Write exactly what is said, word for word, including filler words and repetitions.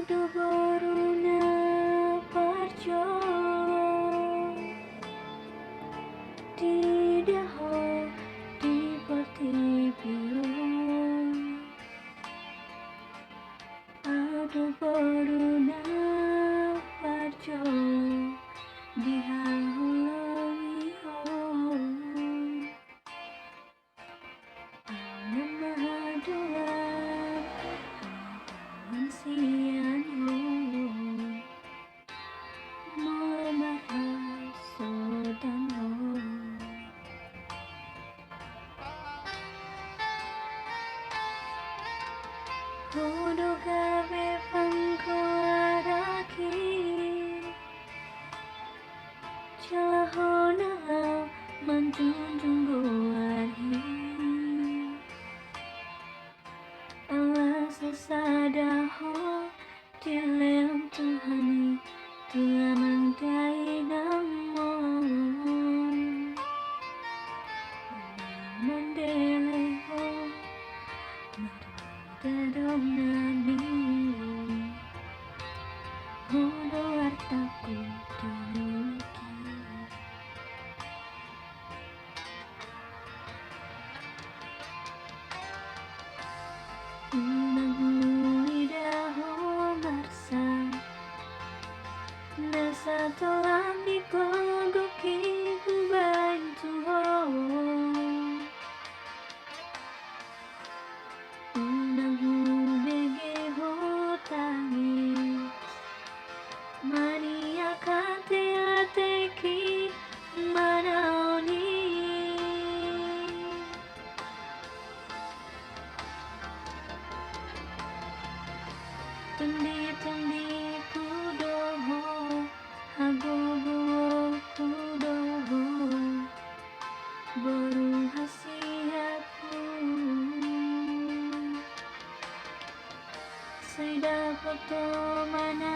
Aduh boru na parjolo, diida ho di portibi on. Aduh boru na parjolo, di haholongi on. Unang mahadolan, hadolan sian ho, molo marhasohotan ho. Ho do gabe panggoarhi, jala ho na laho manjunjung goarhi. Ala sasada ho dilehon Tuhan i tu amang dainang on. Mandele ho, marnida dongan i, ho do artaku di ngolungki. Unang huida ho marsak, na satolam di gogo i hubaen tu ho. Unang hubege ho tangis, maniak ateateki manaon i. Tondi-tondiku do ho, hagogoonku do ho, boru hasihathu. Sai dapot ho ma na